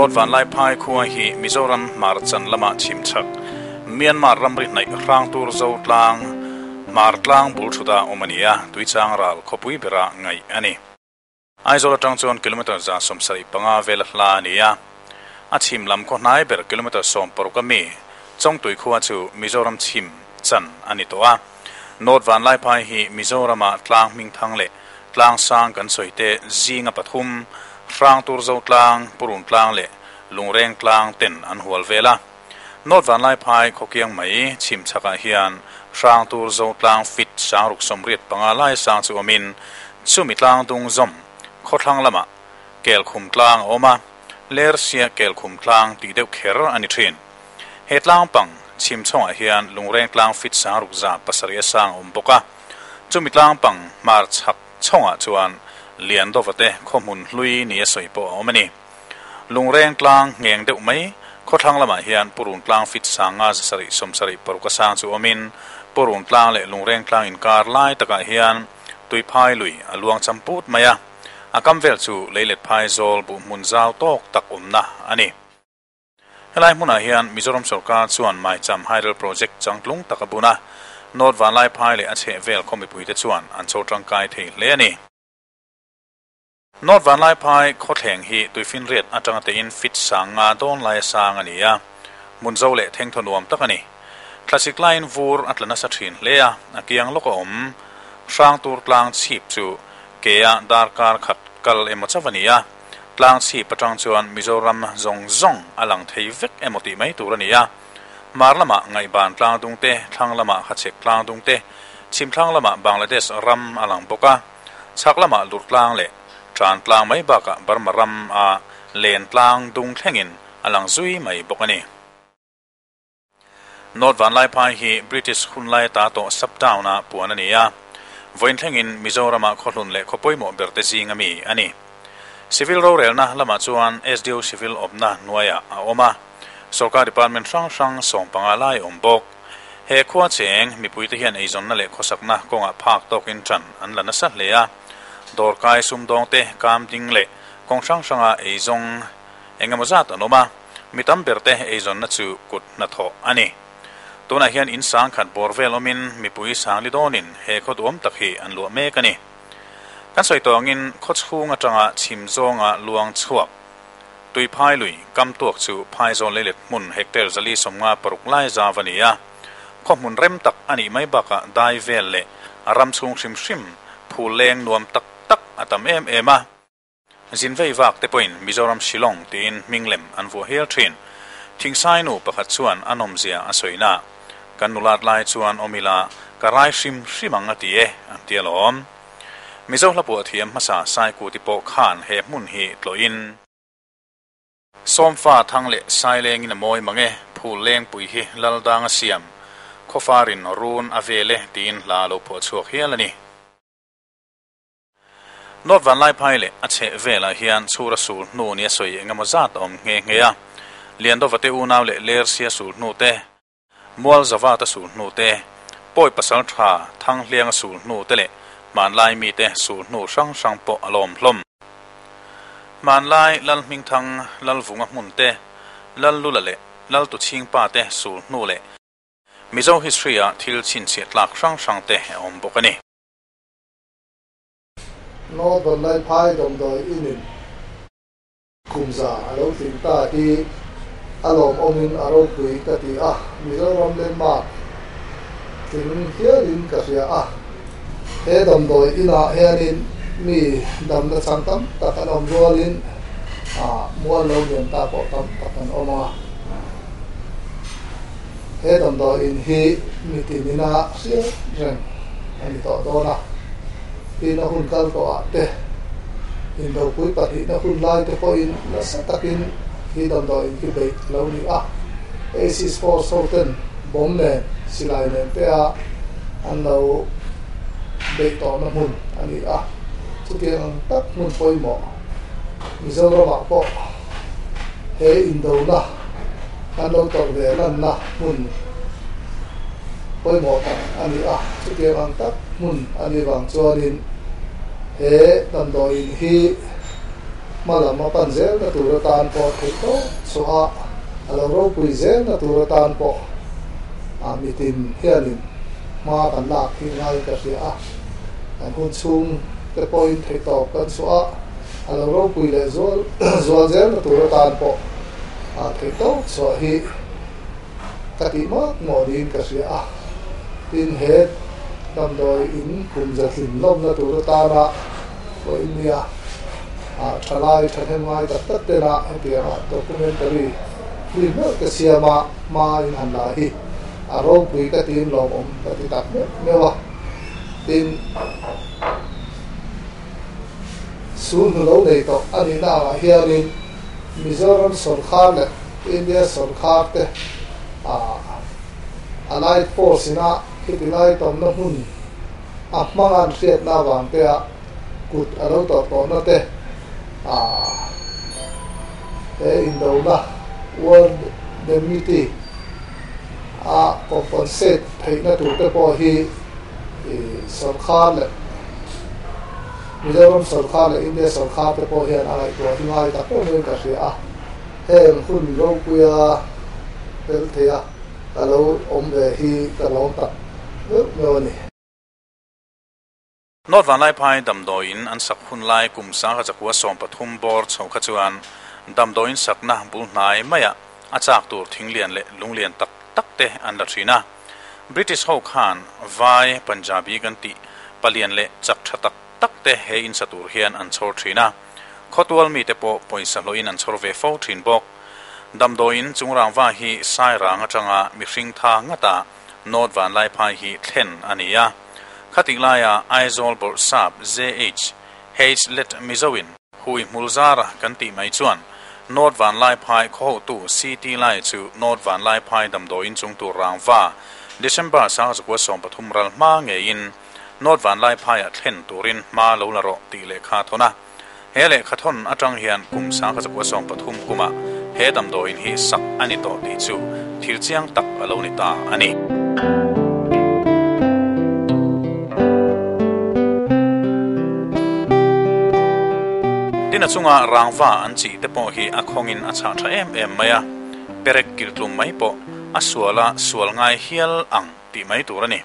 North Vanlaiphai khua hi Mizoram hmar chan lama chhim chhak, Myanmar ramri hnaih Hrangtur Zo tlang, Hmar tlang bul thuta awm a ni a, Tuichang ral khawpui bera ngaih a ni. Aizawl atang chuan kilometre 75 vela hla a ni a, a chhim lam khaw hnai ber kilometre 16 a mi Chawngtui khua chu Mizoram chhim chan a ni tawh a. North Vanlaiphai hi Mizorama tlang hmingthang leh tlang sang kan sawi te zinga pathum, Hrangtur Zo tlang, Purun tlang leh Lungreng tlang ten an hual vel a. North Vanlaiphai khawkiang mai chhim chhakah hian Hrangtur Zo tlang feet 685 lai sang chu awmin chumi tlang dung zawm khawthlang lamah Kelkhum tlang a awm a, Lersia Kelkhum tlang tih deuh kher a ni thin. He tlang pang chhim chhawngah hian Lungreng tlang feet 607 a sang a awm bawk a, chumi tlang pang hmar chhak chhawngah chuan Liandova te khawhmun hlui ni a sawi pawh a awm a ni. Lungreng tlang ngheng deuh mai khawthlang lamah hian Purun tlang feet 576 a sang chu awmin Purun tlang leh Lungreng tlang inkar lai takah hian Tuiphai lui a luang cham put mai a, a kam vel chu leilet phai zawl buh hmun zau tawk tak awmna a ni. Helai hmunah hian Mizoram sorkar chuan Maicham Hydel Project changtlung tak a bun a, North Vanlaiphai leh a chheh vel khaw mipuite chuan an chho tangkai thei hle a ni. North Vanlaiphai khawthleng hi tuifinriat atanga tein feet 50 dawn laia sang a ni a, hmun zo leh thengthaw nuam tak a ni. Thlasik laiin vur a tla nasa thin hle a, a kiang lawk a awm. Hrangtur tlang chhip chu ke-a darkar khat kal emaw chauh a ni a, tlang chhip atang chuan Mizoram zawng zawng a lang thei vek emaw tih mai tur a ni a. Hmar lamah Ngaihban tlang dung te, thlang lamah Hachhek tlang dung te, chhim thlang lamah Bangladesh ram a lang bawk a. Chhak lamah lur tlang leh tan tlang mai bakah Burma ram a len tlang dung thlengin a lang zui mai bawk a ni. North Vanlaiphai hi British hunlai ata tawh sub-town a puan a ni a, vawiin thlengin Mizorama khawhlun leh khaw pawimawh berte zinga mi a ni. Civil rorelna lamah chuan SDO Civil awpna hnuaiah a awm a, sorkar department hrang hrang 15 lai a awm bawk. He khua cheng mipuite hian eizawnna leh khawsakna kawngah phak tawkin tan an la nasa hle a, dawrkai sumdawng te, kam ding leh kawng hrang hranga eizawng engemaw zat an awm a, mi tam berte eizawnna chu kut hnathawh a ni. Tunah hian in 10,000 bawr vel awmin mipui 40,000 dawnin he khaw duhawm tak hi an luah mek a ni. Kan sawi tawh angin khaw chhung atanga chhim zawnga luang chhuak Tuiphai lui kam tuak chu Phaizawl leilet hmun hectare 456 lai zau a ni a, khaw hmun rem tak a nih mai bakah dai vel leh a ram chhung hrim hrim phul leng nuam tak tak a tam em em a. Zin vei vak te pawhin Mizoram Shillong tiin hming lem an vuah hial thin. Thingsai nu pakhat chuan a nawmzia a sawi na. Kan nulat lai chuan awm ila ka rai hrim hrim ang a ti e, an ti alawm. Mizo hla puah thiam hmasa Saikuti pawh khan he hmun hi tlawhin. Sawmfa thang leh Sailengin a mawi mang e, phul lengpui hi Laldang a siam, khawfarin run a vel e tiin hla a lo phuah chhuak hial a ni. North Vanlaiphai leh a chheh velah hian chhura sul hnu ni a sawi engemaw zat a awm nghe nghe a, Liandova te unau leh Lersia sul hnu te, Mual Zavata sul hnu te, Pawi pasal tha Thanghlianga sul hnu te leh hmanlai mite sul hnu hrang hrang pawh a lawm hlawm. Hmanlai Lal Hmingthang, Lal Vunga hmun te, Lal Lula leh Lal Tuchhingpa te sul hnu leh Mizo history-a thil chhinchhiah tlak hrang hrang te a awm bawk a ni. North Vanlaiphai damdawi inin kum za a lo tling ta hi a lawmawmin a ropui ka ti a, Mizoram landmark tling hialin ka hria a. He damdawi inah hianin mi damna chang tam tak an awm rualin mual lo lian ta pawh tam tak an awm a. He damdawi in hi mitin ina hriat reng a ni tawh dawn a, tin a hun kal tawh ah te indopui pahnihna hun lai te pawhin nasa takin hi damdawi in hi beih a lo ni a, ISIS force ho ten bomb nen silai nen te a an lo beih tawhna hmun a ni a, chutiang ang tak hmun pawimawh Mizoramah pawh he indona kan lo tawrh ve lanna hmun pawimawh tak a ni a, chutiang ang tak hmun a nih vang chuanin he damdawiin hi Hmalam a pan zelna tur atan pawh theih tawp chhuah a, a lo ropui zelna tur atan pawh a mitin hianin hma kan lak hi ngaiin ka hria a, kan hun chhung te pawhin theih tawp kan chhuah a, a lo ropui leh zual zual zelna tur atan pawh a theih tawp chhuah hi ka tih mak mawh niin ka hria a. Tin, he damdawi in kum zatlin lawmna tur atana pawhin nia thalai thahnem ngai tak tak tena hetianga documentary film meuh te siama hma in han la hi a ropui ka tiin lawmawm ka ti tak meuh meuh a. Tin, sulhnu lo nei tawh a nihna angah hianin Mizoram sawrkhar leh India sawrkhar te Allied Force ina khiti lai tawmna hmun a hmanga an hriatna avang te a kut a lo tawrh tawhna te he indona War Indemnity a compensate theihna tur te pawh hi sawrkhar leh Mizoram sawrkhar leh India sawrkhar te pawh hian a ngaihtuah hi ngai tak em em ka hria a, heng hun ropuia tel theia ka lo awm ve hi ka lawm tak meuh meuh a ni. North Vanlaiphai damdawiin an sak hun lai kum sangha chakua 13 bawr chho kha chuan damdawiin sakna bul hnai maiah a chak tur thinglian leh lunglian tak tak te an la thin a. British ho khan Vai, Punjabi kan tih palian leh chak tha tak tak te he in sa tur hian an chhawr thin a. Khawtual mite pawh pawisa hlawhin an chhawr ve fo thin bawk. Damdawiin chungrangva hi Sairang atanga mihring tha ngata North Vanlaiphai hi thlen a ni a. Khatih laia Aizawl Bawrhsap JH H Let Mizoin Hui hmul zara kan tih mai chuan North Vanlaiphai khawhotu CT Lai chu North Vanlaiphai damdawiin chung tur rangva December 1913 ral hma ngeiin North Vanlaiphaiah thlen turin hma lo la rawh tih lehkha a thawn a. He lehkha thawn atang hian kum 1913 kumah he damdawiin hi sak a ni tawh tih chu thil chiang tak a lo ni ta a ni. Tin a chunga rangva an chih te pawh hi a khawngin a chhah tha em em mai a, perek kiltlum mai pawh a suala sual ngai hial ang tih mai tur a ni.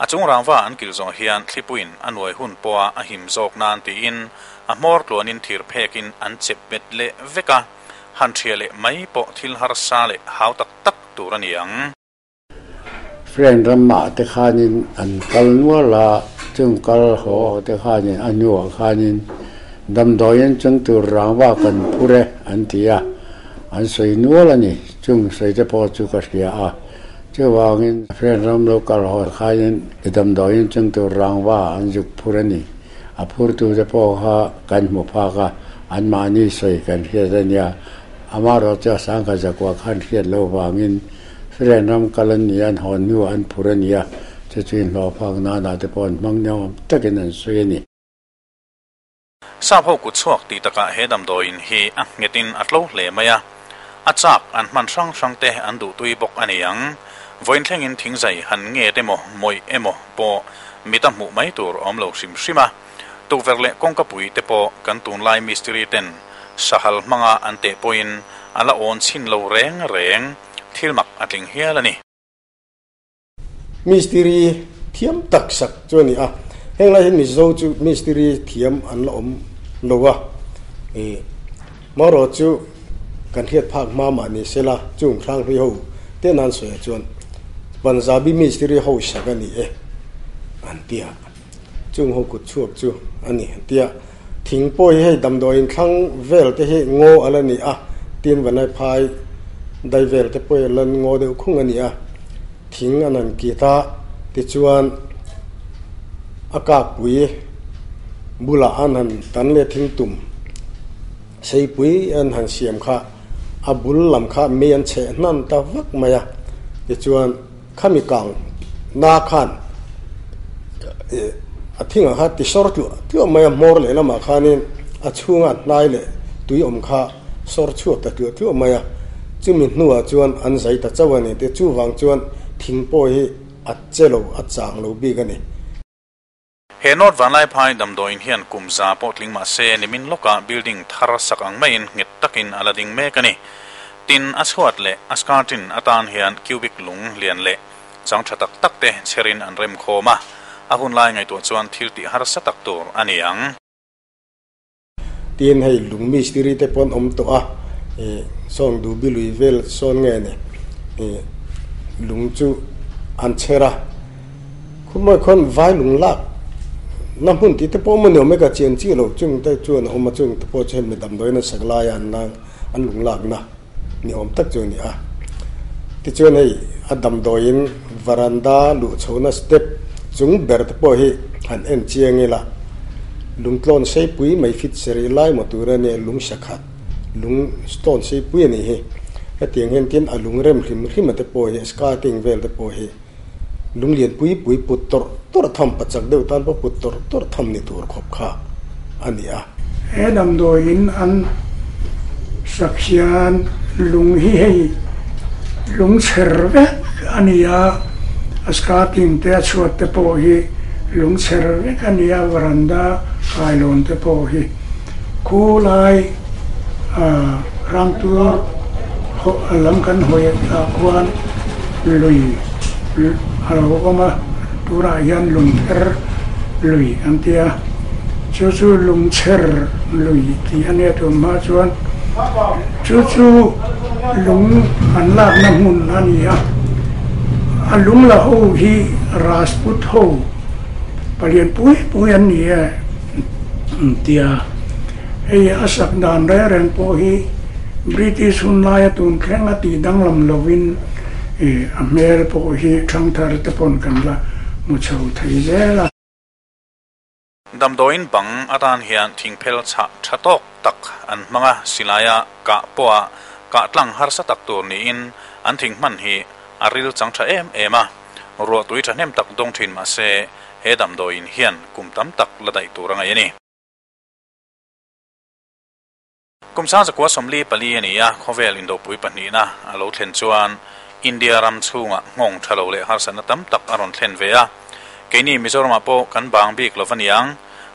A chung rangva an kilh zawh hian thlipuiin a nuai hun pawha a him zawk nan tiin a hmawr tluanin thir phekin an chep bet leh vek a, han ṭhia leh mai pawh thil harsa leh hau tak tak tur a ni ang. Friend ramah te khanin an kal nual a, chung kal haw ho te khanin a hnuah khanin damdawiin chung tur rangva kan phur e an ti a, an sawi nual a ni. Chung sawi te pawh chu ka hria a, chuvangin friend ram lo kal haw khanin i damdawiin chung tur rangva an zuk phur a ni. A phurtute pawh kha kan hmu phak a, anmahni sawi kan hriat a nia. Amaherawh chu a sangkhat zakua khan hriat loh vangin Firen ram kal an ni a, an hawn hnuah an phur a ni a, chu chu inhlawh phak nanah te pawh an hmang niawm takin an sawi a ni. Sap ho kut chhuak tih takah he damdawiin hi a nghetin a tlo hle mai a, a chak an hman hrang hrang te an duhtui bawk a ni ang. Vawiin thlengin thingzai han nget emaw mawih emaw pawh mit a hmuh mai tur a awm lo hrim hrim a. Tukverh leh kawngkapui te pawh kan tunlai mistiri ten sahal hmanga an teh pawhin a la awn chhin lo reng reng, thil mak a tling hial a ni. Mistiri thiam tak sak chu a ni a, heng lai hian Mizo chu mistiri thiam an la awm lo a, ih marawh chu kan hriat phak hma mah ni sela chung hranghlui ho te nan sawiah chuan Punjabi mistiri ho sak a ni e an ti a. Chung ho kut chhuak chu a ni an ti a, thing pawh hi hei damdawiin thlang vel te hi ngaw a la ni a, tin vanlai phai dai vel te pawh hi a la ngaw deuh khung a ni a, thing an han kit a, tichuan a kakpui bulah an han tan leh thing tum seipui an han siam kha a bul lam kha mei an chheh hnan ta vak mai a, tichuan. Khami kang na khan a thingah kha ti sawr tluah tluah mai a, hmawr leh lamah khanin a chhunga hnai leh tui awm kha sawr chhuak ta tluah tluah mai a, chumi hnuah chuan an zai ta chauh a ni te, chuvang chuan thing pawh hi a che lo, a chang lo bik a ni. He North Vanlaiphai damdawiin hian kum za pawh tling mah se nimin lawkah building thar sak ang maiin nghet takin a la ding mek a ni. Tin, a chhuat leh a skirting atan hian cubic lung lian leh chang tha tak tak te chherin an rem khawm a, a hun lai ngaihtuah chuan thil tih harsa tak tur a ni ang. Tin, hei lung mistiri te pawh an awm tawh a, ih sawng dubi lui vel sawn nge ni, ih lung chu an chher a, khumai khuan vai lung lak na hmun tih te pawh awm a ni awm e ka chian chiah lo chung te chuan a awm a, chung te pawh chu hemi damdawiin a sak laia an la an lung lakna ni awm tak chu a ni a. Tichuan hei a damdawiin varanda luh chhohna step chung ber te pawh hi han en chiang ila lungtlawn seipui mai fit sarih lai maw tur a nia lung sakhat lung stone seipui a nih hi. Hetiang hian tin a lung rem hrim hrim a te pawh hi skirting vel te pawh hi lung lian pui pui put tawrh tawrh tham pachak deuh tan pawh put tawrh tawrh tham ni tur khawp kha a ni a. He damdawiin an sak hian lung hi hei lung chher vek a ni a, a skirting te a chhuat te pawh hi lung chher vek a ni a, varanda kailawn te pawh hi khulai Rangtur lam kan hawi ah khuan lui a lo awm a, tunah hian lungher lui an ti a, chu chu lungchher lui tih a nia tun hma chuan chu chu lung an lakna hmun a ni a, a lung la ho hi Rajput ho palian pui pui an ni e an ti a. Hei a sak dan reng reng pawh hi British hun laia tun thleng a tih danglam lovin a hmel pawh hi thangthar te pawn kan la hmu chho thei zel a. Damdawiin bang atan hian thingphel chhah tha tawk tak an hmang a, silaia kah pawha kah tlang harsa tak tur niin an thing hman hi a ril chang tha em em a, ruahtui thahnem tak dawng thin mahse he damdawiin hian kum tam tak la daih tur a ngaih a ni. Kum 1944 a ni a, khawvel indopui pahnihna a lo thlen chuan India ram chhungah nghawng tha lo leh harsatna tam tak a rawn thlen ve a. Keini Mizoramah pawh kan bang bik lo va niang.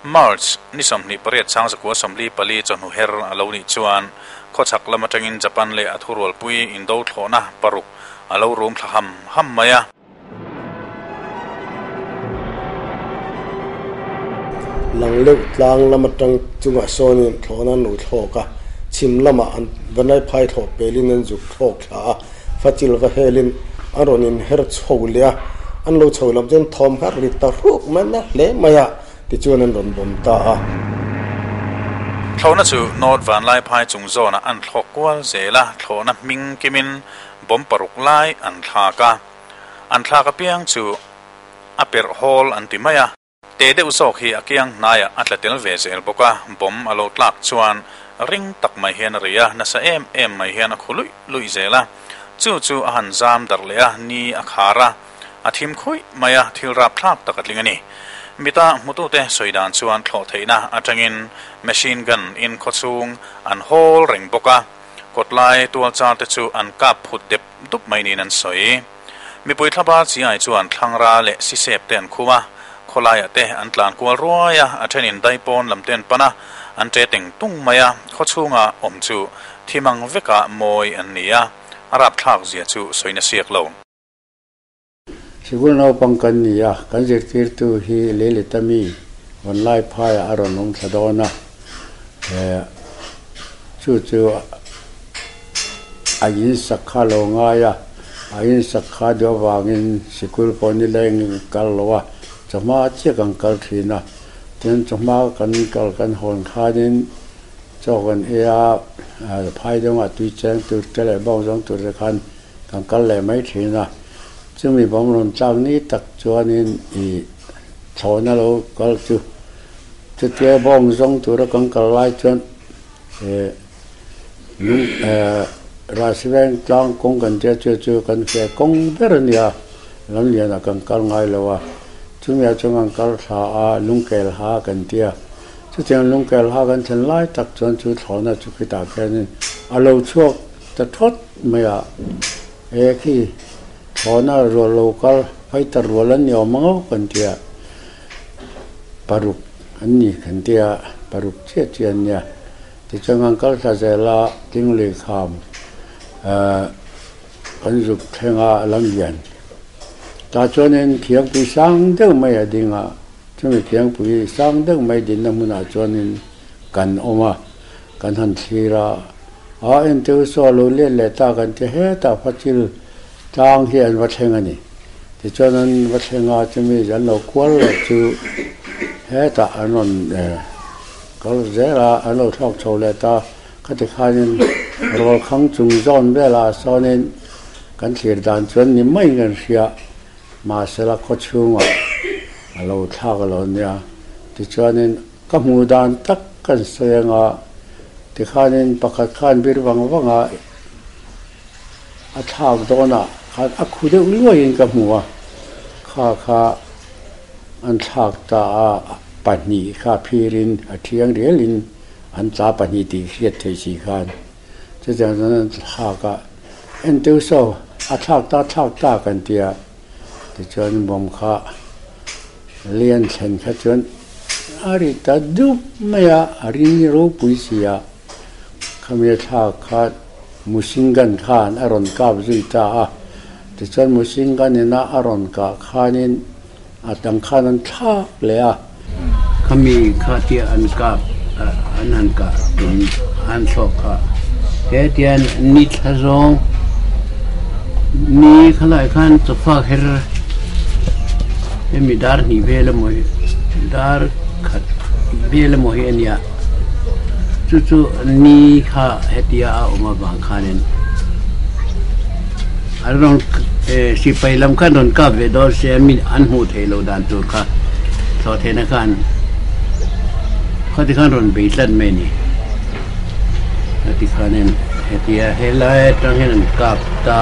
March ni 28 1944 chawhnu her a lo nih chuan khawchhak lam atangin Japan leh a thurualpui indo thlawhna paruk a lo rum thla ham ham mai a. Lang leuh tlang lam atang chungah sawnin thlawhna an lo thlawk a, chhim lamah an Vanlaiphai thlawh pelin an zuk thlawk thla a, Fachil va helin an rawn inher chho leh a, an lo chho lam chuan thawm nghar ri ta hruk mai na hle mai a, tichuan an rawn bawm ta a. Thlawhna chu North Vanlaiphai chung zawnah an thlawk kual zel a, thlawhna hming kimin bomb paruk lai an thlak a. An thlak apiang chu a perh hawl an ti mai a. Te deuh zawk hi a kiang hnaiah a tla tel ve zel bawk a, bomb a lo tlak chuan ring tak mai hian a ri a, nasa em em mai hian a khu luih luih zel a. Chu chu a han zam darh leh a, ni a khar a, a thim khuih mai a, thil rap thlak tak a tling a ni. Mita hmutute sawi dan chuan thlawh theihna atangin machine gun in khawchhung an hawl reng bawk a, kawtlai tualchar te chu an kap phut dep dup mai niin an sawi. Mipui thlapa chi ai chuan thlangra leh sisep te an khum a, khawlaiah te an tlan kual ruai a, a thenin daipawn lam te an pan a, an ṭe teng tung mai a, khawchhunga awm chu thim ang veka mawi an ni a, a rapthlak zia chu sawi na siak lo. Sikul naupang kan ni a, kan zirtirtu hi Leileta mi Vanlai phaiah a rawn awm thla dawn a, chu chu a in sak kha lo ngai a, a in sak kha duh avangin sikul pawh ni leng kal lo a, chawhma chiah kan kal thin a, tin chawhma kan kal kan hawn khanin chaw kan ei a, phai dangah tui cheng tur te leh bawng zawng tur te khan Kan kal leh mai thin a, chumi bawm rawn tlak ni tak chuanin i thlawhna lo kal chu chutia bawng zawng tura kan kal lai chuan lung Rasiveng tlang kawng kan tia chu chu kan hre kawng ber a nia, Lamlianah kan kal ngai lo a, chumi ah chuan kan kal thla a, lungkel ha kan tia, chutiang lungkel ha kan thlen lai tak chuan chu thlawhna chu khitah khianin a lo chhuak Ta thawt mai a, he khi thlawhna rual lo kal fighter rual an ni awm ang aw kan ti a. Paruk an ni kan tia, paruk chiah chiah an nia. Tichuan kan kal thla zel a, Tinglui kham kan zuk thleng a lamlian. Tah chuanin thiangpui sang deuh mai a ding a, chumi thiangpui sang deuh mai dinna hmunah chuanin kan awm a, kan han thlir a, a entir saw a lo let leh ta kan ti hetah Fachil tlang hi an va thleng a ni. Tichuan an va thleng a, chumi an lo kual leh chu hetah an rawn kal zel a, an lo thlawk chho leh ta. Khati khanin rawl khang chung zawn velah sawnin kan thlir dan chuan ni maiin kan hria, mahsela khaw chhungah a lo thlak a lo nia. Tichuanin ka hmuh dan tak kan sawi anga tikhanin pakhat khan bir vang vanga A thlak dawnah khan a khu deuh luaiin ka hmu a, kha kha an thlak ta a, pahnih kha phirin a thiang rialin an tla pahnih tih hriat theih si khan chutiang chuan an thlak a, enteu saw a thlak ta thlak ta kan ti a, tichuan bawm kha lian thlen kha chuan a ri ta dup mai a, a ring ropui si a, khami a thlak kha. Musingan khan a rawn kap zui ta a, tichuan Musingan ina a rawn kah khanin a dang khan an thlak leh a. Khami kha tia an kap an han kah tum an thlawk kha hetian ni thla zawng ni khalai khan chawfak her hemi dar hnih vel emaw hi dar khat vel emaw hi a nia. Chu chu ni kha hetia a awm avang khanin an rawn sipai lam khan rawn kap ve dawn se mi an hmuh theih loh dan tur kha thlawh theihna khan khati khan rawn bei tlat mai a ni. Heti khanin hetia helai atang hian an kap ta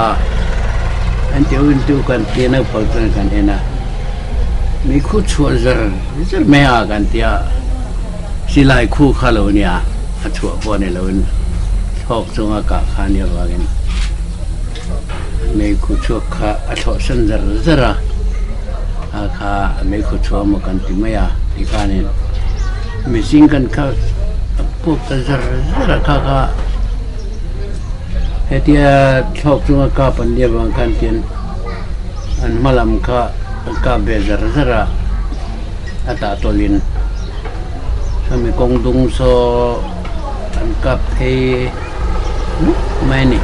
an ti u intu kan tia naupang chuan kan en a mi khu chhuah zar zar mai a kan tia. Silai khu kha lo nia, a chhuah pawh ni loin thlawk chunga kah kha a nih avangin meikhu chhuak kha a thlawh san zar zar a, a kha meikhu chhuah emaw kan ti mai a tikhanin mihring kan kha a puak ta zar zar a kha kha hetia thlawk chunga kap an nih avang khan tian an hma lam kha an kap ve zar zar a. A tah tawlhin sawmi kawng dung saw an kap phei nuk mai a ni.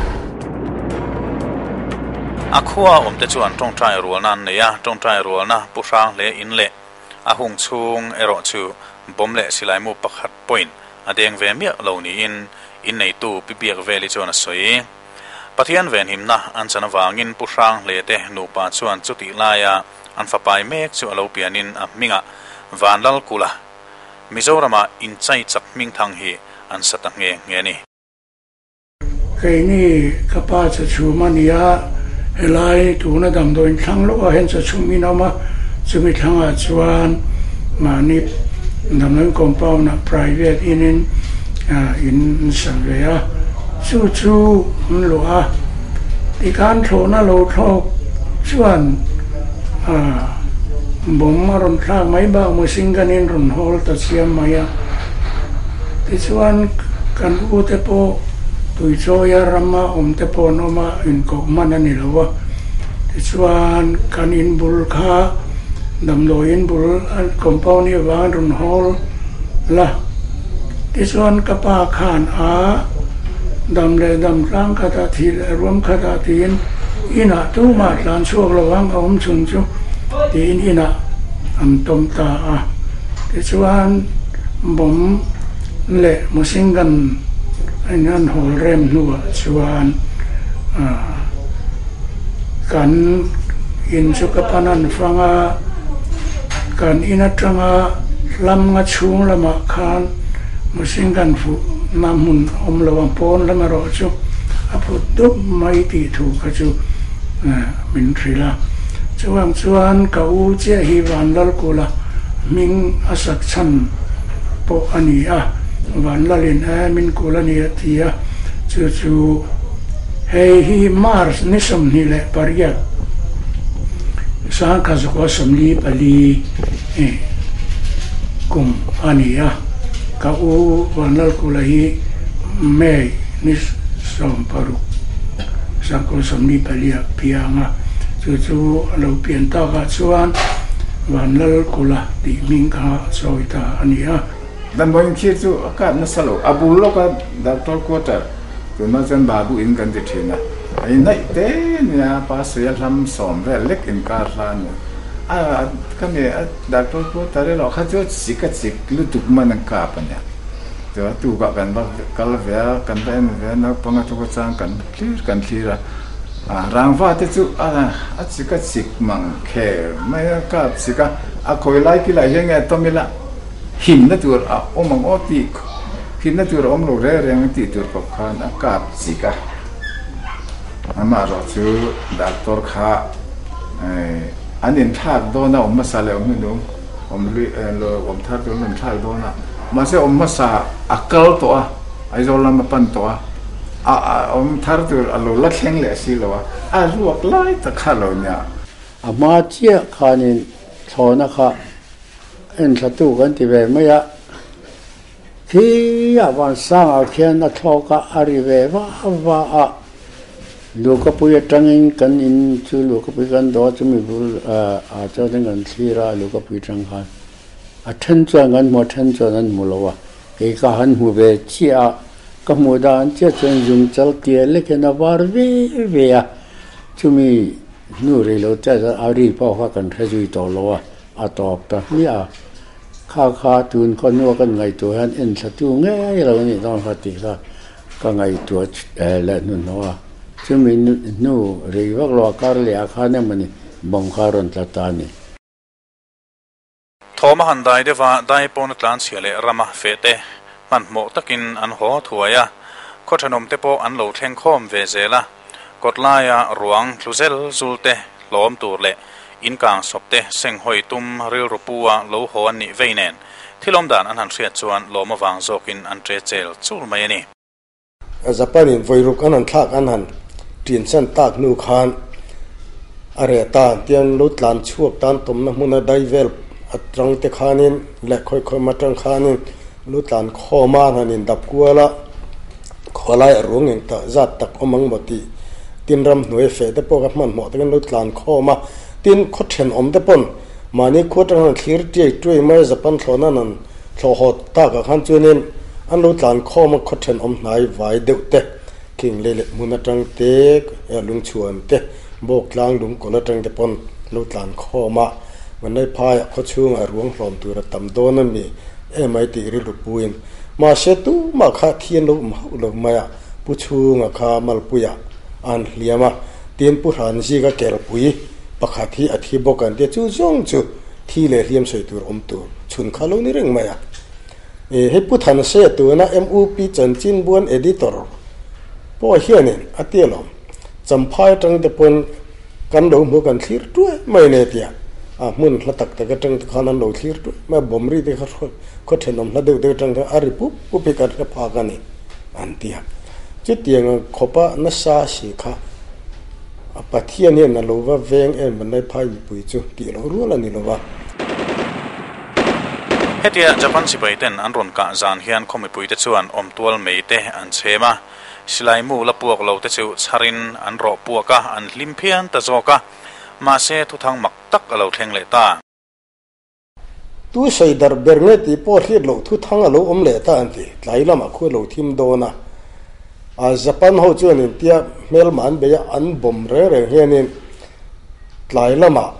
A khua awmte chuan tawngtai rualna an nei a, tawngtai rualna pu hrang hle in leh a hung chhung erawh chu bawm leh silaimu pakhat pawhin a deng ve miah lo niin inneitu Pi Biak Veli chuan a sawi. Pathian venhimna an chan avangin Pu Hrang hle te nupa chuan chutih laia An fapai mek chu a lo pianin a hmingah Vanlalkula, Mizorama inchai chak hmingthang hi an sa ta nghe nghe a ni. Keini ka pa chachhum a ni a, helai tuna damdawiin thlang lawkah hian chachhum in awm a, chumi thlangah chuan mahni damdawiin compound ah private in in in sa ve a, chu chu an luah a, tikhan thlawhna lo thlawk chuan bawm a rawn thlak mai bak mihring kan in rawn hawl ta chiam mai a, tichuan kan u te pawh Tuichawia rama awm te pawh an awm a, inkoh hman a ni lo a, tichuan kan in bul kha damdawi in bul compound hi avangin rawn hawl la, tichuan ka pa khan a dam leh dam tlang khatah thih leh ruam khatah tiin Inah tumah tlan chhuak lo ang a awm chhun chu tiin inah an tawm ta a. Tichuan bomb leh machine gun a in an hawl rem hnuah chuan kan in chu ka pan an fang a, kan in atanga hlam nga chhung lamah khan machine gun fuh na hmun awm lo ang pawn lam erawh chu a phut dup mai tih thu kha chu min hrilh a. Chuvang chuan ka u chiah hi Vanlalkula hming a sak chhan pawh a ni a, Vanlalin e min kul a ni a ti a, chu chu hei hi March ni 28 sangkha zakua 44. kum a ni a, ka u Vanlalkula hi May ni 16, 1924 ah piang a, chu chu a lo pian takah chuan Vanlalkula tih hming kha a chawi ta a ni a. Damdawiin khi chu a kap nasa lo, a bul lawka doctor quarter tunah chuan babu in kan ti thin a, a inhnaih te nia pa suia hlam sawm vel lek inkar hla a ni a, khami a doctor quarter erawh kha chu a chik a chik lutuk man an kap a nia, chuan a tukah kan va kal ve a, kan va en ve a, naupang a thuka chang kan thlir kan thlir a, rangva te chu a chik a chik mang kher mai a kap chik a, a khawi lai kilah hian nge tawm ila. Himna tur a awm ang aw tih himna tur a awm lo reng reng tih tur khawp khan a kap chik a. Amaherawh chu doctor kha an inthlak dawn a, awm hmasa leh awm hnu awm lui awm thar tur an inthlak dawn a. Mahse awm hmasa a kal tawh a, Aizawl lam a pan tawh a, a awm thar tur a lo la thleng leh si lo a, a ruak lai tak kha a lo nia. A hma chiah khanin thlawhna kha Enthlatu kan ti ve mai a, khi a vansangah khian a thlawk a, a ri ve va va a. Lukapui atangin kan in chu Lukapui kan dawh a, chumi bul ah chuan kan thlir a, Lukapui atang khan a then chuan kan hmu a, then chuan an hmu lo a, kei ka han hmu ve chiah a, ka hmuh dan chiah chuan zung chal tia lek hian a var ve ve a, chumi hnu rei lo chiah chuan a ri pawh kha kan hre zui tawh lo a. A tawp ta hmiah a, kha kha tun khaw hnua kan ngaihtuah hian enthlatu ngei lo nih dawn kha tih kha ka ngaihtuah leh hnuhnawh a, chumi hnu rei vak lo a kar leh ah khan emawni bawng kha a rawn tla ta a ni. Thawma han dai deuh a, dai pawn a tlanchhia leh rama feh te hmanhmawh takin an haw thuai a, khaw thenawm te pawh an lo thleng khawm ve zel a. Kawtlaia ruang tlu zel zul te hlawm tur leh inkang sawp te senghawi tum rilru pu a lo haw an nih vei nen thil awm dan an han hriat chuan lawm avang zawkin an ṭe chel chul mai a ni. Japan in vawiruk an han thlak an han ṭin chan tak hnu khan a reh ta tiang lo tlan chhuak tan tawmna hmuna dai vel atang te khanin leh khawi khawm atang khanin lo tlan khawm a han indap kual a. Khawlai a ruang eng ta zat tak awm ang maw tih tin ram hnuai feh te pawh ka hmanhmawh takin lo tlan khawm a, tin khaw thenawm te pawn mahni khua atang han thlir tiai tuai mai a Japan thlawhna an han thlawh haw takah khan chuanin an lo tlan khawm a khaw thenawm hnai vai deuh te khing lei leh hmun atang te lungchhuan te bawk tlang lungkawl atang te pawn lo tlan khawm a Vanlai phaiah khaw chhungah ruang hlawm tur a tam dawn a mi emai tih rilru puin Mahse tumah kha thi an lo awm hauh lo mai a, Pu Chhunga kha Malpuia a han hliam a, tin Pu Hranzika kelpui pakhat hi a thi bawk an tia, chu zawng chu thi leh hliam sawi tur awm tur chhun kha lo ni reng mai a. E, hei Pu Thanse tuna MUP chanchinbuan editor pawh hianin a tia lawm, Champhai atang te pawn Kan lo hmu kan thlir tuai mai ne tia a hmun hla tak tak atang te khan an lo thlir tuai mai a, bawm ri te kha khaw thenawm hla deuh deuh atang khan a ri pup pup hi kan hre phak a ni an ti a. Chutiang ang khawpa nasa si kha a Pathian hian a lo va veng em van lai phai mipui chu tih loh rual a ni lo va. Hetia Japan sipai ten an rawn kah zan hian khaw mipui te chuan awmtual mei te an chhem a. Silai mu la puak lo te chu chharin an rawh puak a, an hlim phian ta zawk a. Mahse, thuthang mak tak a lo thleng leh ta. Tu sawi darh ber nge tih pawh hriat loh thuthang a lo awm leh ta an ti. Tlai lamah khu a lo thim dawn a. A Japan ho chuan intia hmelma an bei a, an bawm reng reng hianin tlai lamah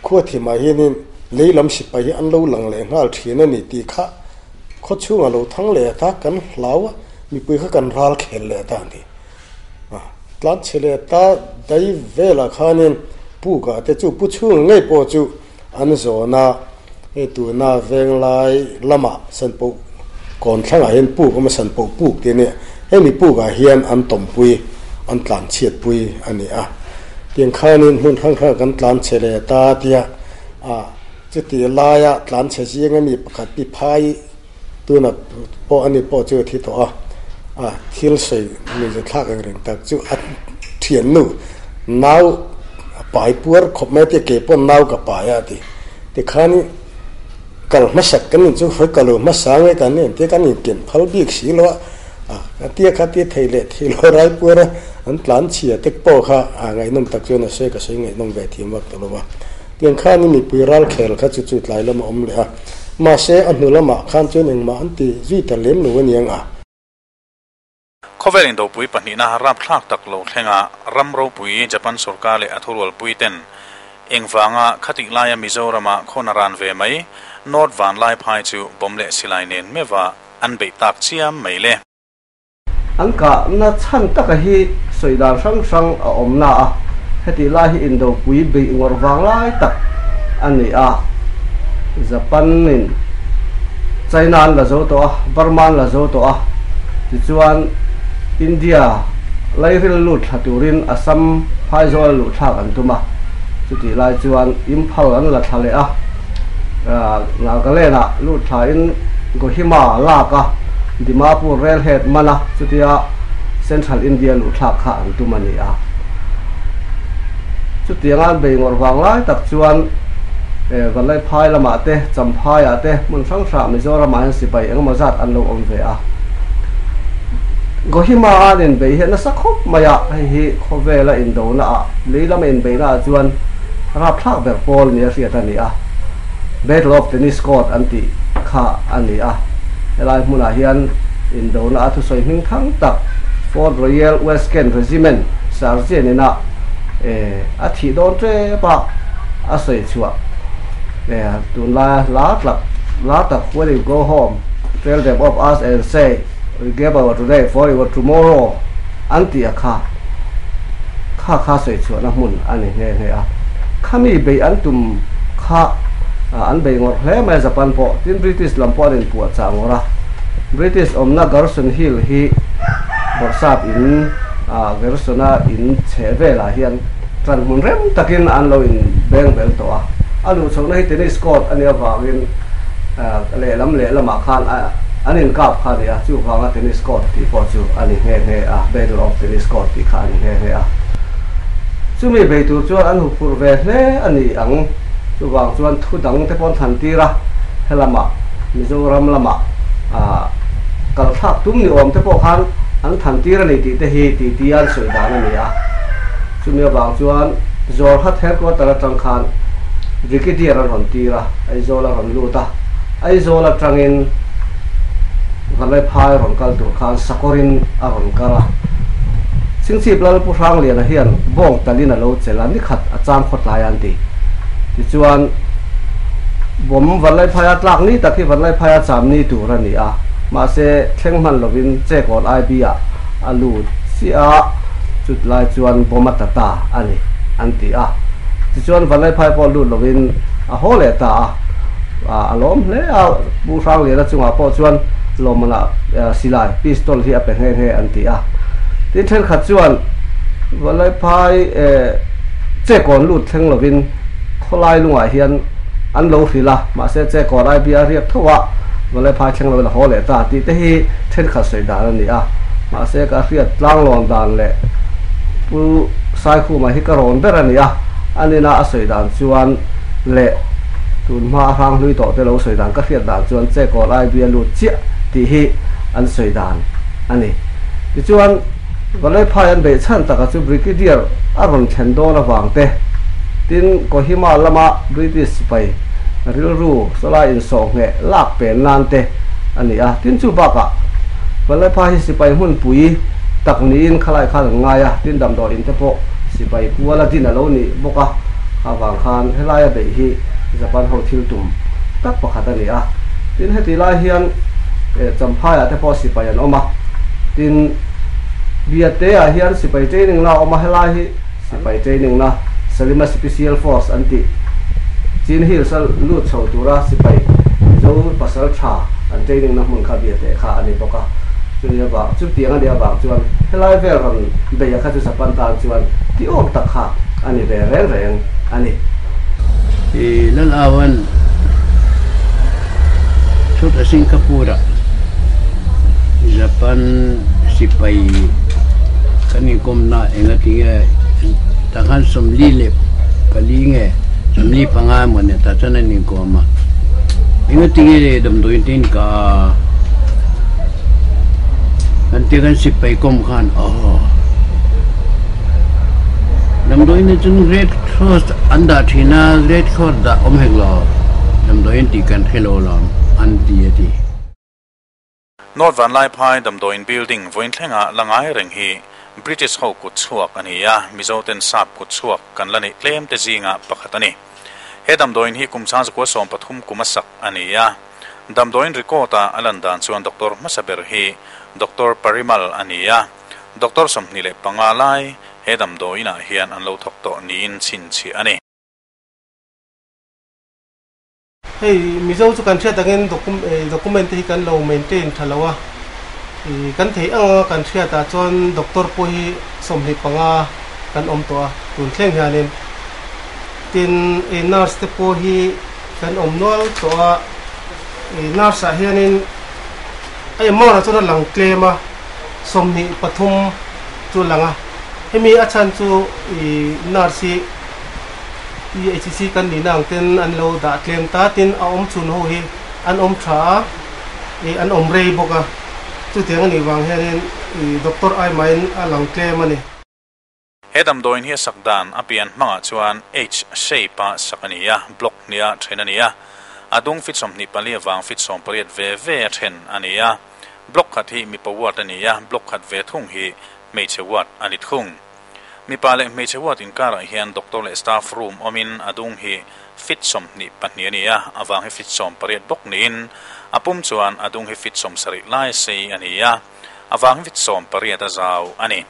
khua thimah hianin lei lam sipai hi an lo lang leh nghal thin a ni tih kha khaw chhungah lo thang leh ta kan hlau a. Mipui kha kan ral khel leh ta a ni. Tlan chhe leh ta dai velah khanin pukah te chu pu chhung ngei pawh chu an zawn a, hei tuna venglai lamah Sanpoh kawn thlangah hian puk awm a, Sanpoh puk tih a nia, hemi pukah hian an tawmpui, an tlan chhiatpui a ni a. Tiang khanin hmun hrang hrangah kan tlan chhe leh ta tia, chutih laia tlan chhe zinga mi pakhat pi phai, Tuna pawh ani pawh chu a thi tawh a, a thil sawi nuihza thlak ang reng tak chu a thiannu nau a pai puar khawp mai a tia, kei pawn nau ka pai a ti. Tikhan Kal hmasak kan in chu hawi kalo hmasa nge kan en tia kan inken phal bik si lo a, a tia kha tia thei leh thei lo raipuar a an tlan chhia tek pawh kha a ngaihnawm tak chuan a sawi ka sawi ngaihnawm ve thiam vak ta lo va. Tiang khan i mipui ral khel kha chu chu tlai lam a awm leh a, mahse a hnu lamah khan chuan engmah an ti zui ta lem lo aniang a. Khawvel indopui pahnihna rapthlak tak lo thlenga ram ropui Japan sorkar leh a thurualpui ten engvanga khatih laia Mizorama khawna ran ve mai North Vanlaiphai chu bomb leh silai nen meuha an beih tak chiam mai le. An kahna chhan taka hi sawi dan hrang hrang a awm na a, hetih lai hi indopui beih ngawrh vang lai tak a ni a. Japan in China an la zo tawh a, Burma an la zo tawh a, tichuan India lairil lut thla turin Assam phaizawl a luh thlak an tum a, chutih lai chuan Imphal an la thla leh a. Nagaland ah lut thla in Kohima lak a Dimapur railhead man a chutia Central India luh thlak kha an tum a ni a. Chutianga an bei ngawrh vang lai tak chuan Vanlaiphai lamah te, Champhai ah te hmun hrang hrang Mizoram ah hian sipai engemaw zat an lo awm ve a. Kohima a an inbei hi a nasa khawp mai a, hei hi khawvela indona ah lei lama inbeihna ah chuan rapthlak ber pawl nia hriat a ni a, Battle of Tennis Court an tih kha a ni a. Helai hmunah hian indona a thusawi hming thang tak Fort Royal West Kent Regiment Sergeant ina a thih dawn tep a, a sawi chhuah tunlaia hla tlak hla tak When you go home, tell them of us and say we gave our today for your tomorrow an tih a kha. Kha kha sawi chhuahna hmun a ni nghe nghe a. Khami beih an tum kha an bei ngawrh hle mai a Japan pawh. Tin British lam pawh an inpuah chah ngawrh a. British awmna Garrison Hill hi Bawrhsap in Garrison-a in chheh velah hian tran hmun rem takin an lo in beng bel tawh a. A luh chhohna hi tennis court a nih avangin lehlam lehlamah khan a An inkap kha a ni a, chuvanga tennis court tih pawh chu a ni nghe nghe a, Battle of Tennis Court tih kha a ni nghe nghe a. Chumi bei tur chuan an huphurh ve hle a ni ang. Chuvang chuan thu dang te pawh an thlan tir a, helamah Mizoram lamah kal thlak tum ni awm te pawh khan an thlan tir a ni tih te hi titi an sawi dan a ni a. Chumi avang chuan Jorhat headquarter atang khan Brigadier an rawn tir a, Aizawl a rawn lut a. Aizawl atangin Vanlaiphai rawn kal tur khan Sakawrin a rawn kal a. Chingchip Lal Pu Hrangliana hian bawng talin a lo chelh a, nikhat a cham khawtlai a an ti. Tichuan, bawm Vanlaiphaia tlak ni tak hi Vanlaiphaia cham ni tur a ni a, mahse thleng hman lovin Chekawn IB ah a lut chiah a, chut lai chuan bawm a ta ta a ni an ti a. Tichuan Vanlaiphai pawh lut lovin a haw leh ta a. A lawm hle a, Pu Hrangliana chungah pawh chuan lawmmanah silai, pistol, hi a pe nghe nghe an ti a. Tin thenkhat chuan Valaiphai chekawn lut thleng lovin khawlai lungah hian an lo hrilh a, mahse chekawn IB a riak tho a, Valaiphai thleng lovin a haw leh ta tih te hi thenkhat sawi dan a ni a. Mahse ka hriat tlanglawn dan leh Pu Saikhuma hi ka rawn ber a ni a, a nina a sawi dan chuan leh Tun hma a hrang hlui tawh te lo sawi dan ka hriat dan chuan Chekawl ai bia lut chiah tih hi an sawi dan a ni. Tichuan, Valephai an beih chhan taka chu Brigadier a rawn thlen dawn avang te, tin Kohima lama British sipai rilru sawlai insawh ngheh lak pen nan te a ni a. Tin chu bakah Valephai hi sipai hmunpui tak niin khalai khan an ngai a, tin damdawi in te pawh sipai puala din a lo ni bawk a. Kha vang khan helaia beih hi Japan ho thil tum tak pakhat a ni a. Tin, heti lai hian Champhaiah te pawh sipai an awm a. Tin, Biate-ah hian sipai training na a awm a, helai hi sipai training na Salima Special Force an tih Chin Hills a lut chho tura sipai Mizo pasal tha an training na hmun kha Biate kha a ni bawk a. Chumi avang, chutiang a nih avang chuan helai vel rawn beih a kha chu Japan tan chuan ti awm tak kha a ni ve reng reng a ni. I Lal Awan chhut a Singapore-ah Japan sipai kan inkawmna enga tinge tah khan 44 nge 45 emaw ni tah chuan an inkawm a. Engatinge le damdawiin te in ka a? Kan tia kan sipai kawm khan aw damdawiin ah chuan red cross an dah thin a red cross dah awm hek lo damdawiin tih kan hre lo alawm an ti a ti. North Vanlaiphai damdawiin building vawiin thlenga la ngai reng hi British ho kut chhuak a ni a, Mizo ten sap kut chhuak kan la neih tlem te zinga pakhat a ni. He damdawiin hi kum 1913 kum a sak a ni a, damdawiin record a a lan dan chuan doctor hmasa ber hi Doctor Parimal a ni a, doctor 25 lai he damdawiin ah hian an lo thawk tawh niin chhinchhiah a ni. Hei Mizo chu kan hriat angin document te hi kan lo maintain tha lo a, kan theih ang anga kan hriat ah chuan doctor pawh hi 25 kan awm tawh a tun thleng hianin tin nurse te pawh hi kan awm nual tawh a, nurse ah hianin a amount ah chuan a lang tlem a 23 chu a lang a, hemi a chhan chu nurse hi. PHC kan nihna ang ten an lo dah tlem ta tin a awm chhun ho hi an awm tha a, ih an awm rei bawk a, chutiang a nih vang hianin ih doctor ai mahin a lang tlem a ni. He damdawiin hi a sak dan a pian hmangah chuan H shape a sak a ni a, block hniha then a ni a, a dung feet 24 avang feet 18 ve ve a then a ni a, block khat hi mipa ward a ni a, block khat ve thung hi hmeichhe ward a ni thung. Mipa leh hmeichhe ward inkarah hian doctor leh staff room awmin a dung hi feet 22 a ni a, a vang hi feet 18 bawk niin a pum chuan a dung hi feet 70 lai sei a ni a, a vang hi feet 18 a zau a ni.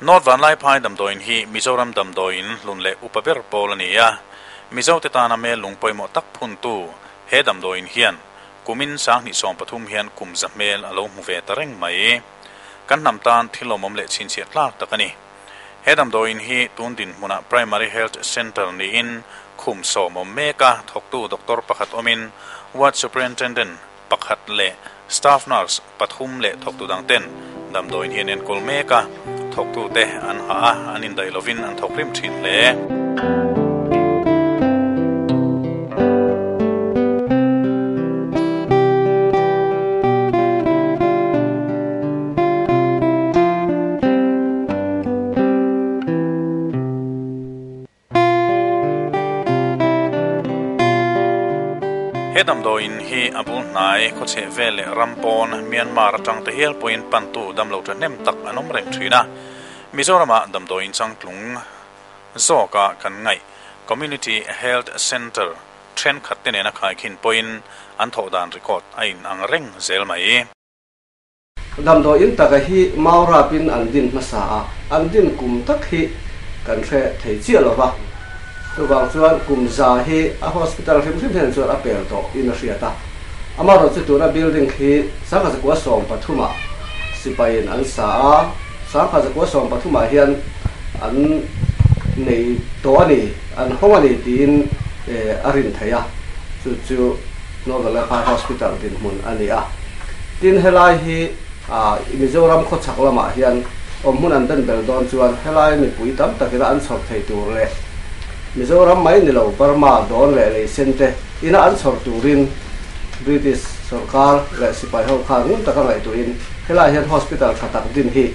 North Vanlaiphai damdawiin hi Mizoram damdawiin hlun leh upa ber pawl a ni a, Mizote tana mel lung pawimawh tak phuntu he damdawiin hian kumin 2013 hian kum za hmel a lo hmu ve ta reng mai. Kan hnam tan thil awmawm leh chhinchhiah tlak tak a ni. He damdawiin hi tun dinhmunah Primary Health Centre niin khum sawm awm mek a, thawktu doctor pakhat awmin Ward Superintendent pakhat leh Staff Nurse pathum leh thawktu dang ten damdawiin hi an enkawl mek a, thawktute an hah a, an indaih lovin an thawk rim thin hle. He damdawiin hi a bul hnai khawchheh vel leh ram pawn Myanmar atang te hial pawhin pantu damlo thahnem tak an awm reng thin a. Mizoramah damdawiin changtlung zawka kan ngaih Community Health Centre thenkhat te nena khaikhin pawhin an thawh dan record a in ang reng zel mai. Damdawiin taka hi mau rapin an din hmasa a, an din kum tak hi kan hre thei chiah lo va. Chuvang chuan kum za hi a hospital hrim hrim hian chuan a pel tawh in a hriat a. Amaherawhchu tuna building khi 1913 ah sipaiin an sa a, 1913 ah hian an nei tawh a ni, an hawng a ni tiin a rin theih a, chu chu Northern Lalphai Hospital dinhmun a ni a. Tin, helai hi Mizoram khawchhak lamah hian awm hmun an ben bel dawn chuan helai mipui tam takina an chhawr thei tur leh Mizoram mai ni lo Burma dawn leh leisen te ina an chhawr turin British sorkar leh sipai ho khan ngun taka ngaihtuahin helai hian hospital tha tak din hi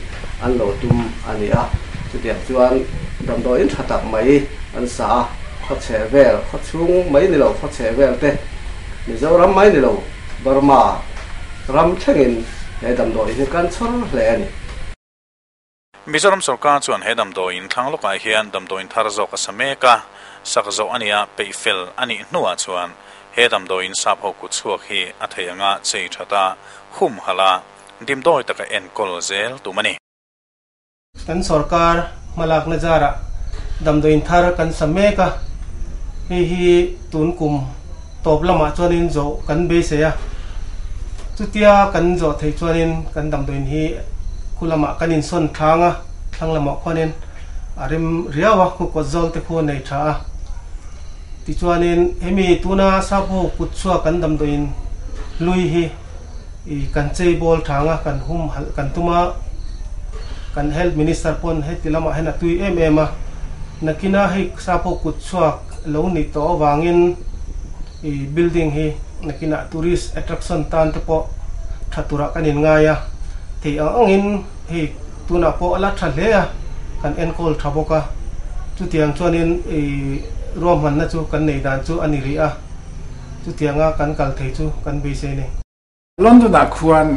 an lo tum a ni a. Chutiang chuan damdawiin tha tak mai an sa a. Khawchheh vel, khawchhung mai ni lo khawchheh vel te, Mizoram mai ni lo Burma ram thlengin he damdawiin hi kan chhawr hle a ni. Mizoram sorkar chuan he damdawiin thlang lawkah hian damdawiin thar zawk a sa mek a, sak zawh a nia peih fel a nih hnuah chuan he damdawiin sap ho kut chhuak hi a thei anga chei that a, humhalh a, dimdawi taka enkawl zel tum a ni. Kan sorkar hmalakna zarah damdawiin thar kan sa mek a, hei hi tun kum tawp lamah chuanin zawh kan beisei a, chutia kan zawh theih chuanin kan damdawiin hi khu lamah kan insawn thlang a, thlang lamah khuanin a rem riau a, khu kawt zawl te khu a nei tha a. Tichuanin hemi tuna sap ho kut chhuak kan damdawiin hlui hi I kan chei bawl thang a, kan hum halh kan tum a, kan Health Minister pawn heti lamah hian a tui em em a, nakina hei sap ho kut chhuak lo ni tawh avangin I building hi nakinah tourist attraction tan te pawh tha turah kan in ngai a, thei ang angin hei tunah pawh a la tha hle a, kan enkawl tha bawk a, chutiang chuanin i ruahmanna chu kan nei dan chu a ni rih a, chutianga kan kal thei chu kan beisei a ni. London ah khuan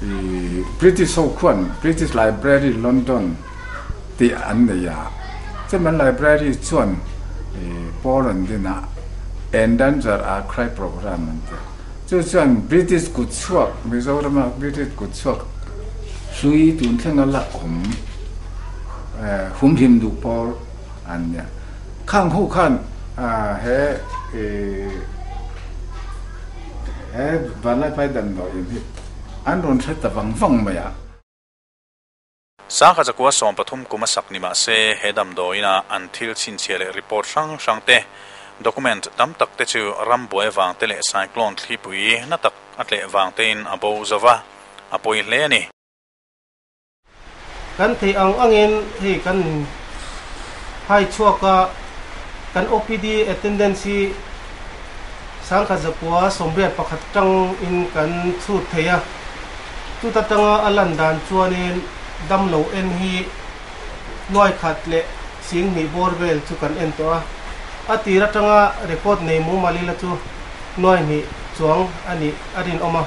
i British ho khuan British Library London tih an nei a, chumi an library chuan i pawl an din a, Endangered Archive Programme an ti a, chu chuan British kut chhuak Mizorama British kut chhuak hlui tun thlenga la awm humhim duh pawl an nia. Khang ho khan he i He Vanlaiphai damdawiin hi an rawn hre ta vang vang mai a. Sangha zakua 13 kum a sak ni mah se, he damdawiina an thil chhinchhiah leh report hrang hrang te, document tam tak te chu ram buai vang te leh cyclone thlipui na tak a tleh vang tein a bo zo va, a pawi hle a ni. Kan theih ang angin hei kan hai chhuak a, kan OPD attendance hi 1981 tang in kan chhut thei a, chuta tanga a lan dan chuanin damlo en hi nuai khat leh 2000 bawr vel chu kan en tawh a, a tir atanga record nei mumal ila chu nuai hnih chuang a nih a rinawm a.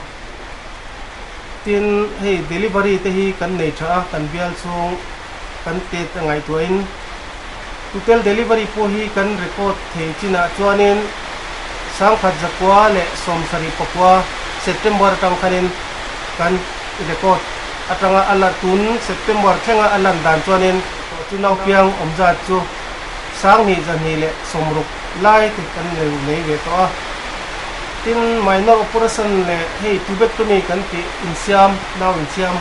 Tin, hei delivery te hi kan nei tha a, kan bial chhung kan tet a ngaihtuahin total delivery pawh hi kan record thei chinah chuanin 1979 September atang khanin kan record atanga a la tun September thlenga a lan dan chuanin chu naupiang awm zat chu 2260 lai te kan nei ve tawh a. Tin, minor operation leh hei tubectomy kan tih insiam, nau insiam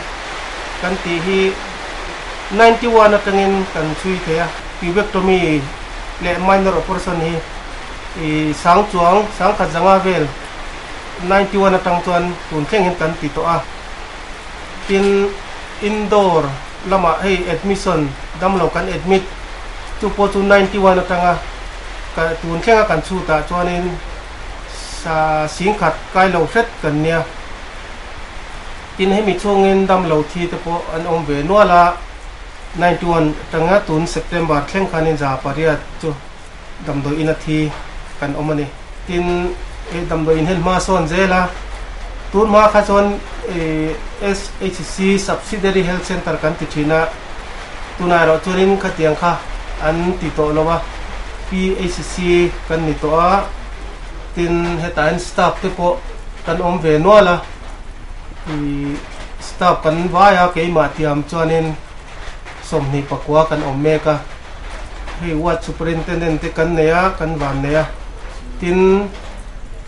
kan tih hi 91 atangin kan chhui thei a. Tubectomy leh minor operation hi i sang chuang, sangkhat zanga vel 91 atang chuan tun thleng hian kan ti tawh a. Tin, indoor lamah hei admission damlo kan admit chu pawh chu 91 atanga tun thlenga kan chhutah chuanin sa singkhat kai lo hret kan nia. Tin, hemi chhungin damlo thi te pawh an awm ve nual a, 91 atanga tun September thleng khanin 800 chu damdawi ina thi kan awm a ni. Tin, he damdawi in hian hma sawn zel a, tun hma kha chuan SHC Subsidiary Health Centre kan ti thin a, tunah erawh chuanin khatiang kha an ti tawh lo a, PHC kan ni tawh a, tin hetah hian staff te pawh kan awm ve nual a, staff kan vai a, keimah tiam chuanin 29 kan awm mek a. Hei ward superintendent te kan nei a, kan van nei a, tin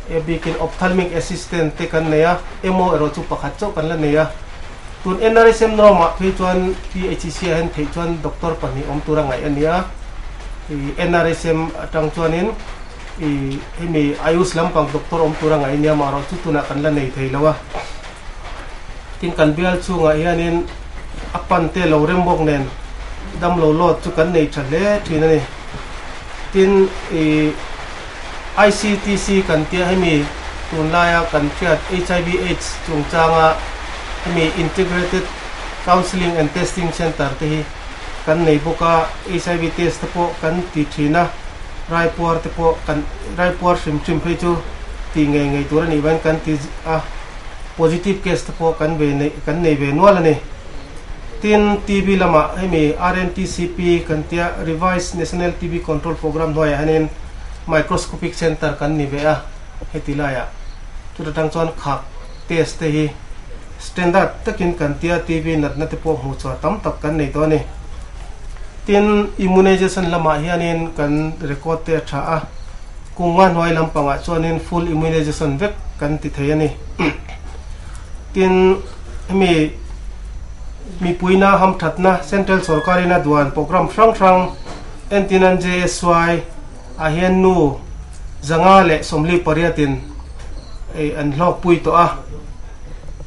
a bikin ophthalmic assistant te kan nei a, MO erawh chu pakhat chauh kan la nei a. Tun NRSM norm ah phei chuan PHC ah hian theih chuan doctor pahnih awm tura ngaih a ni a, i NRSM atang chuanin i hemi Ayush lampang doctor awm tura ngaih a ni a, amaherawh chu tunah kan la nei thei lo a. Tin kan bial chhungah hianin a pan te lo rem bawk nen damlo load chu kan nei tha hle thin a ni. Tin i ICTC kan tia hemi tunlaia kan hriat HIV AIDS chungchanga hemi Integrated Counselling and Testing Centre te hi kan nei bawk a, HIV test te pawh kan ti thin a, raipuar te pawh kan raipuar hrim hrim phei chu tih ngei ngei tur a nih vangin kan ti a. Positive case te pawh kan ve nei kan nei ve nual a ni. Tin, TB lamah hemi RNTCP kan tia Revised National TB Control Programme hnuaiah hianin Microscopic Centre kan ni ve a, heti laiah chuta tang chuan khak test te hi standard takin kan tia TB natna te pawh hmuh chhuah tam tak kan nei tawh a ni. Tin, Immunization lamah hianin kan record te a tha a. Kum nga hnuai lampangah chuanin full immunization vek kan ti thei a ni. Tin, hemi mipuina hamthatna Central sorkarin a duan program hrang hrang entinan JSY ah hian nu 148 in an hlawkpui tawh a.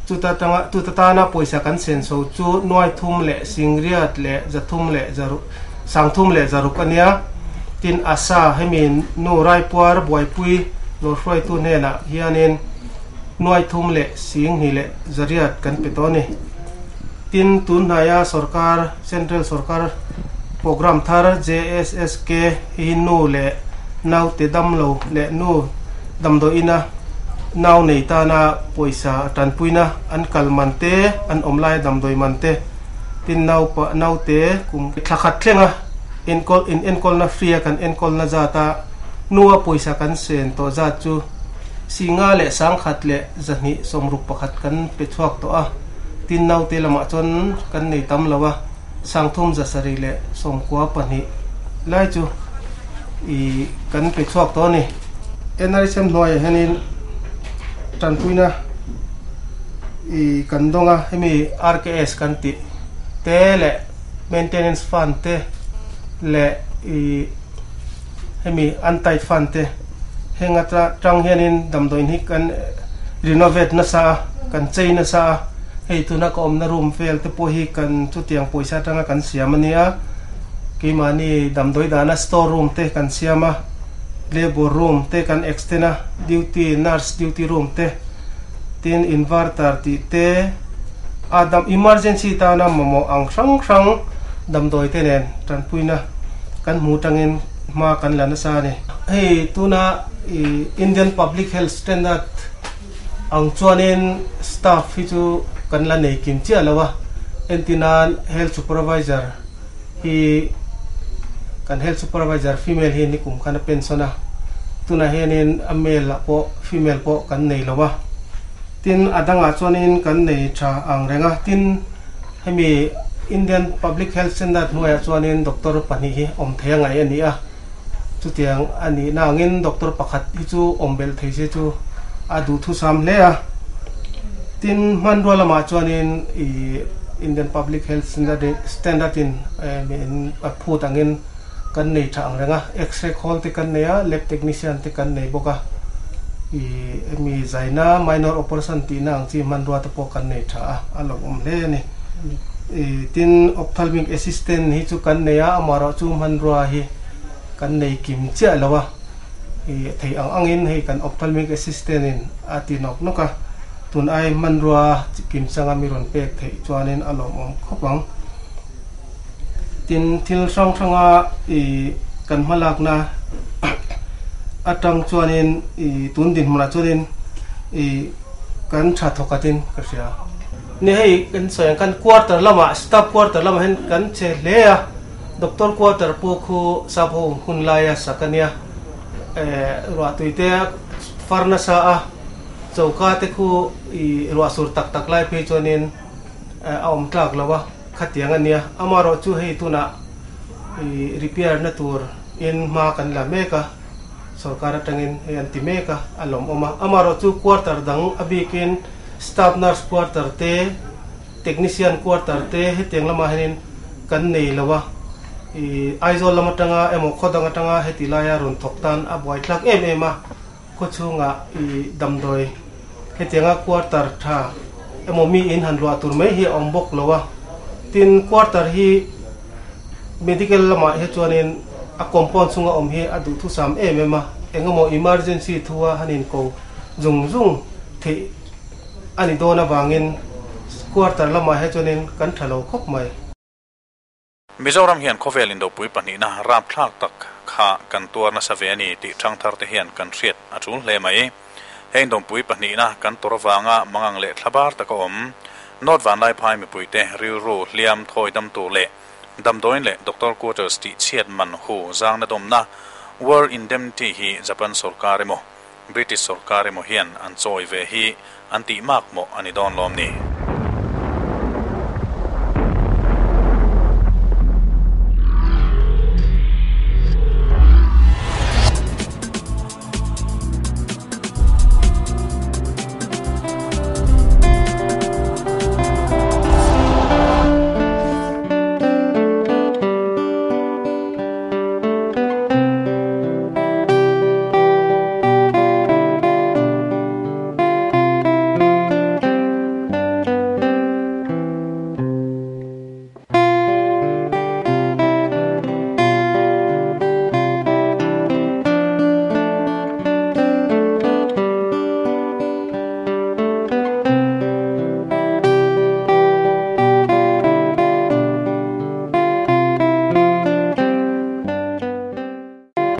Chuta tanga chuta tana pawisa kan senso chu nuai thum leh singriat leh zathum leh zaruk sangthum leh zaruk a nia. Tin, Asa hemi nu Raipuar buaipui Dawr hruaitu hnenah hianin nuai thum leh sing hnih leh zariat kan pe tawh a ni. Tin, tun hnaia sorkar, Central sorkar program thar JSSK hi nu leh naute damlo leh nu damdawiina nau nei tana pawisa tanpuina an kal man te, an awm laia damdawi man te, tin naupa naute kum thla khat thlenga enkawl in enkawlna free a kan enkawlna zata nua pawisa kan sen tawh zat chu Singa leh sangkhat leh zahnih 61 kan pe chhuak tawh a, tin naute lamah chuan kan nei tam lo a, sangthum 792 lai chu i kan pe chhuak tawh a ni. NRSM hnuaiah hianin tanpuina i kan dawng a, hemi RKS kan tih te leh maintenance fund te leh i hemi untied fund te heng atang hianin damdawiin hi kan renovate nasa a, kan chei nasa a, hei tuna ka awmna room vel te pawh hi kan chutiang pawisa atanga kan siam a nia, keimahni damdawi dahna store room te kan siam a, labour room te kan extend a, duty nurse duty room te, tin inverter tih te a dam emergency tana mamawh ang hrang hrang damdawi te nen tanpuina kan hmu tangin hma kan la nasa a ni. Hei tuna i Indian Public Health Standard ang chuanin staff hi chu kan la nei kim chiah lo a, entinan Health Supervisor hi kan Health Supervisor female hi nikum khan a pension a, tunah hianin a male ah pawh female pawh kan nei lo a, tin a dangah chuanin kan nei tha ang reng a, tin hemi Indian Public Health Standard hnuaiah chuanin doctor pahnih hi awm thei a ngaih a ni a. Chutiang a nih na angin doctor pakhat hi chu awm belh thei se chu a duhthusam hle a. Tin, hmanrua lamah chuanin ih Indian Public Health Standard in min a phut angin kan nei tha ang reng a. X-ray khawl te kan nei a, lab technician te kan nei bawk a. Ih hemi zaina minor operation tihna ang chi hmanrua te pawh kan nei tha a, a lawmawm hle a ni. Ih tin ophthalmic assistant hi chu kan nei a, amaherawhchu hmanrua hi kan nei kim chiah lo a, ih thei ang angin hei kan ophthalmic assistant in a ti nawk nawk a, tun ai hmanrua kim changa mi rawn pek theih chuanin a lawmawm khawp ang. Tin thil hrang hranga ih kan hmalakna atang chuanin ih tun dinhmunah chuanin ih kan tha thawkhatin ka hria. Ni hei kan sawi ang khan quarter lamah staff quarter lamah hian kan che hle a. Doctor quarter pawh khu sap ho hun laia sak a nia. Eh ruah tui te far nasa a, choka te khu ih ruah sur tak tak lai phei chuanin a awm tlak lo a, khatiang a nia. Amaherawhchu hei tunah ih repair na tur in hma kan la mek a, sorkar atangin hei an ti mek a, a lawmawm a. Amaherawhchu quarter dang a bikin staff nurse quarter te, Technician quarter te hetiang lamah hianin kan nei lo a, ih Aizawl lam atanga emaw khaw dang atanga heti laia rawn thawk tan a buai thlak em em a, khaw chhungah ih damdawi hetianga quarter tha emaw mi in han luah tur mai hi a awm bawk lo a, tin quarter hi medical lamah hi chuanin a compound chhunga awm hi a duhthusam em em a, engemaw emergency thua han inko zung zung theih. A ni dawn avangin quarter lamah hi chuanin kan tha lo khawp mai. Mizoram hian khawvel indopui pahnihna rapthlak tak kha kan tuar nasa ve a ni tih thangthar te hian kan hriat a tul hle mai. He indawmpui pahnihna kan tawr avanga mangang leh thlabar taka awm North Vanlaiphai mipuite rilru hliam thawi dam tur leh damdawiin leh doctor quarters tih chhiat man hu zangna dawmna War Indemnity hi Japan sorkar emaw British sorkar emaw hian an chawi ve hi an tih mak mawh a ni dawn lawm ni?